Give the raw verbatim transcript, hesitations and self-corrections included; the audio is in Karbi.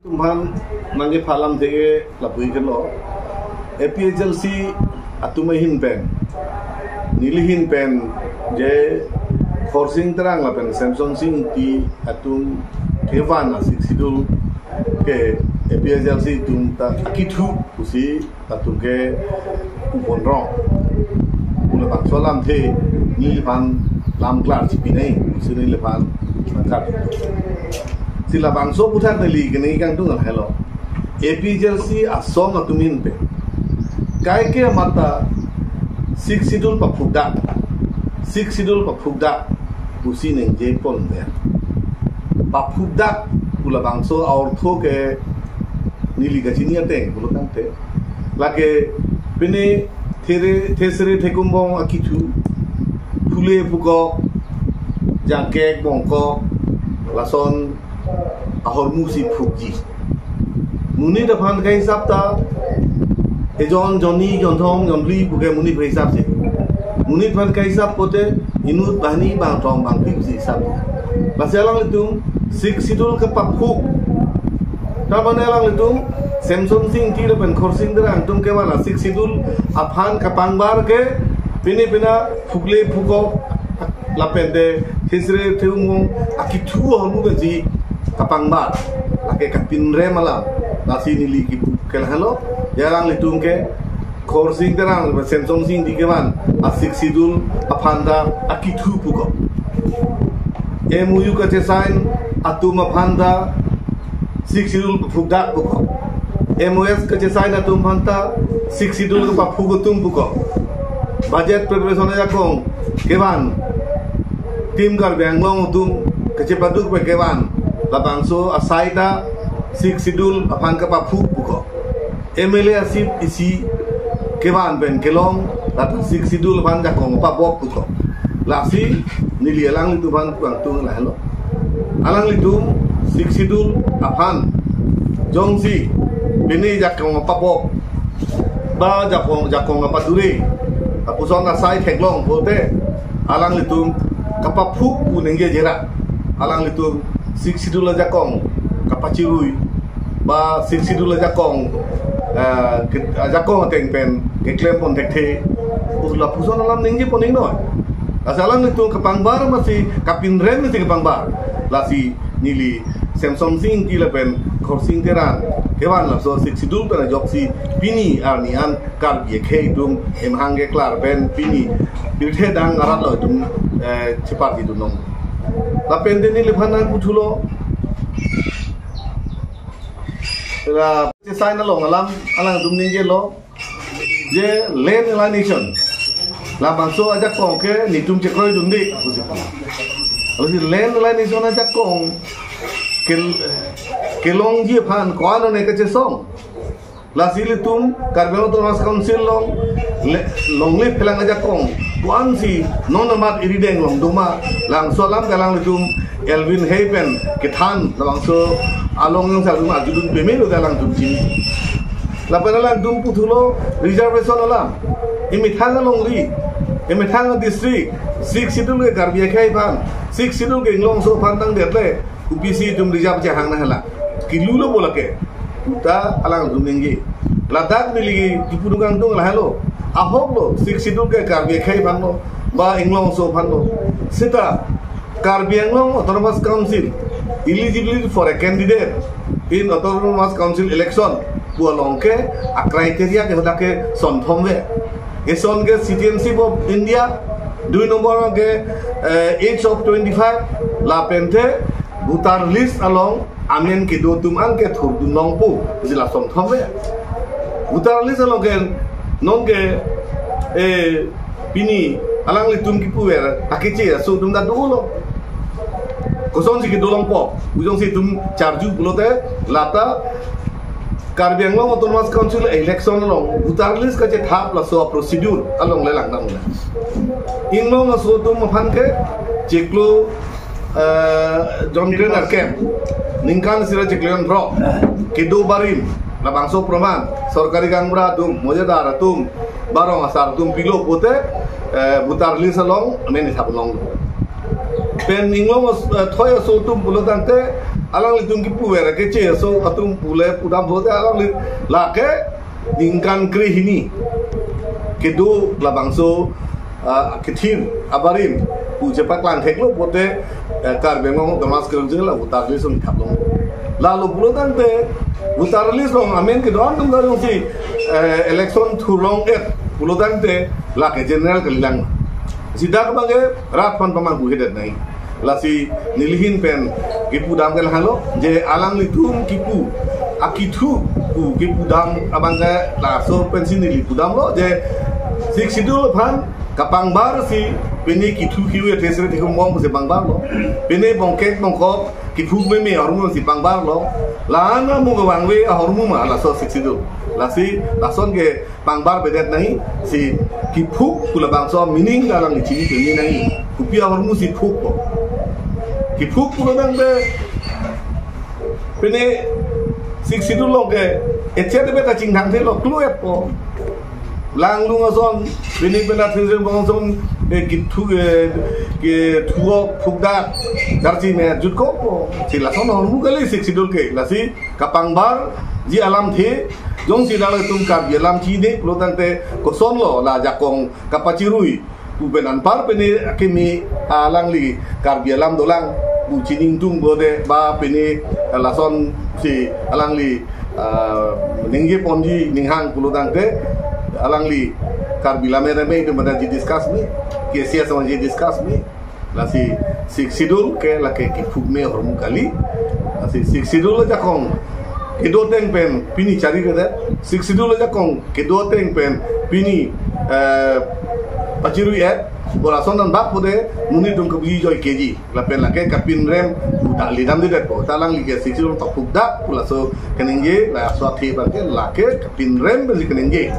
Atum aphan nangkepha alamthe ke lapu-i keno. A P H L C atum ahin pen, neli ahin pen, je Khorsing Terang lapen Semsonsing Ingti atum kevan a-Sixth Schedule ke A P H L C atum ta akithu pusi atum ke upon rong. Pu labangso alamthe neliphan lam klar chipinai, si neliphan nangkar. Si labangso aputhak neli keningje kangtung lahelo. A P H L C asong atum ahin pen kaike amat ta Sixth Schedule paphukdak, Sixth Schedule paphukdak pusi ningje pon ya. Paphukdak pu labangso a-ortho ke neli kachini ateng pulo tangte, lake pine there thesere thekumbong akithu, phule phukok, jakek bongkok, lason ahormu si phukji. Monit aphan kahisap ta ejon, jonni, jonthom, jonphli puke monit aphan hisap si. Monit aphan kahisap pote inut, banghini, bangthrok, bangphli pusi hisap. Lasi alanglitum Sixth Schedule kepaphuk, ta mane alanglitum Semsonsing Ingti lapen Khorsing Terang atum kevan a-Sixth Schedule aphan kapangbar ke pine pina phukle phukok lapen te thesere thekumbong akithu ahormu pensi kapangbar, lake kapinrem alam. Lasi neli kipu ke lahelo, ya alanglitum ke Khorsing Terang lapen Semsonsing Ingti kevan a-Sixth Schedule aphan ta akithu puko. M O U kachesign atum aphan ta Sixth Schedule paphukdak puko. M O S kachesign atum aphan ta Sixth Schedule kepaphuk atum puko. Budget preparation ajakong kevan, Team Karbi Anglong atum kachepaduk pen kevan, labangso asai ta Sixth Schedule aphan kepaphuk puko. M L A a-seat isi kevan pen kelong, lata Sixth Schedule aphan jakong pabok puko. Lasi neli alanglitum aphan kangtung lahelo. Alanglitum Sixth Schedule aphan jongsi pine jakong pabok ba jakong, jakong apadure, lapuson asai theklong pote, alanglitum kapaphuk pu ningje jera. Alanglitum Sixth Schedule ajakong kapachirui ba Sixth Schedule ajakong, eh, ke-, ajakong ateng pen keklem pon thekthe, lapuson alam ningje pon ingnoi. Lasi alanglitum kapangbar masi kapinrem masi kapangbar. Lasi neli Semsonsing Ingti lapen Khorsing Terang kevan laso Sixth Schedule pen ajoksi pini arni an Karbi akhei atum emhang keklar pen pini pirthe dang arat lo atum, eh, cheparji dunlong. Lapen te neliphan nangputhulo, la chesign along alam, alangtum ningjelo je land alienation, labangso ajakong ke netum chekroidunde pusi. Lasi land alienation ajakong ke, kelongji aphan ko-an one kachesong. Lasi ilitum Karbi Anglong Autonomous Council along le, longle phelang ajakong ko-ansi non amat irideng along doma, labangso alam ke alanglitum Elwin Hay pen kethan labangso along jongsi atum arjudun peme lo, alangtum chini. Lapen alangtum puthulo reservation alam. Emethang alongri, emethang district Sixth Schedule ke Karbi akhei aphan, Sixth Schedule ke Inglongso aphan tangdet le, O B C atum reserve chehang na hala. Kilu lo bola ke. Uta alangtum ningje. Ladak neli kipu kangtung lahelo. Ahok lo, Sixth Schedule ke Karbi akhei aphan lo, ba Inglongso aphan lo. Seta Karbi Anglong Autonomous Council eligibility for a candidate in Autonomous Council election pu along ke a-criteria ke hadak ke sonthom ave. Eson ke citizenship of India, dui nombor ke, eh, age of twenty-five, lapen te voter list along amen kedo atum an ke thurdun longpo, jila sonthom ave. Voter list along ke non ke, eh, pini alanglitum kipuver akeche aso atum ta dolo. Kosonsi kedo longpo, pu jongsi itum charju pulote, lata Karbi Anglong Autonomous Council election along voter list kachethap laso a-procedure along le langdam le. Inglongso atum aphan ke chiklo, eh, jonkren arkem, ningkan isi ra chiklo jonkro, kedo barim, labangso proman, sorkari gaonbura atum, mojadar atum, ba rong asar atum pilo pote, eh, voter list along amen ithap longlo. Pen Inglong as-, eh, thoi aso atum pulo tangte Alanglitum kipu vera keche aso atum pule pudam pute alangli lake ningkan krehini kedo labangso, ah, kethir abarim pu chepaklang theklo pute, eh, Karbi Anglong Autonomous Council la voter list along thaplo. Lalo pulo tangte voter list along amen kedo-an atum kadungsi, eh, election thurlong-et pulo tangte lake general kalilang. Sida kebang ke rat aphan pamanghu hedet nai. Lasi nelihin pen kipudam ke lahelo je alanglitum kipu akethu pu kipudam abang ke laso pensi neli pudamlo je Sixth Schedule aphan kapangbarsi pini kethu kiu ya tesre tikum bom si pangbarlo. Pini bongkek bongkok kiphuk meme ahormu si pangbarlo. La-an amu kevangve ahormu ma laso Sixth Schedule. Lasi lason ke pangbarvedet nai, si kiphuk pu labangso meaning alangli chini peme nai. Kopi ahormu si phukpo. Kiphuk pulo tangte pini Sixth Schedule along ke echet beta chingthang thelo kluetpo. Langlung ason, pini pena thirjin bong ason, eh, kethu, eh, kethu phukdak, darji me jutkokpo. Si lason ahormu kali Sixth Schedule ke, lasi kapangbarji alamthe, jongsi nanglitum Karbi alam chini pulo tangte kosonlo la ajakong kapachirui pu pen anpar pini akimi alangli Karbi alam dolang pu chiningtung bode ba pini lason si alangli, ah, ningje ponji ninghang pulo tangte alangli Karbi Lammet Amei itu mana ji discuss me, K C S sama ji discuss me. Lasi Sixth Schedule ke lake kiphuk me ahormu kali. Lasi Sixth Schedule ajakong kedo ateng pen pini chariredet. Sixth Schedule ajakong kedo ateng pen pini, eh, pachirui-et. Bo lason anbak pute monit atum kebi joi keji. Lapen lake kapinrem uta lidam didetpo. Ta alangli ke Sixth Schedule ta phukdak pu laso keningje, laso athe abang ke lake kapinrem pensi keningje.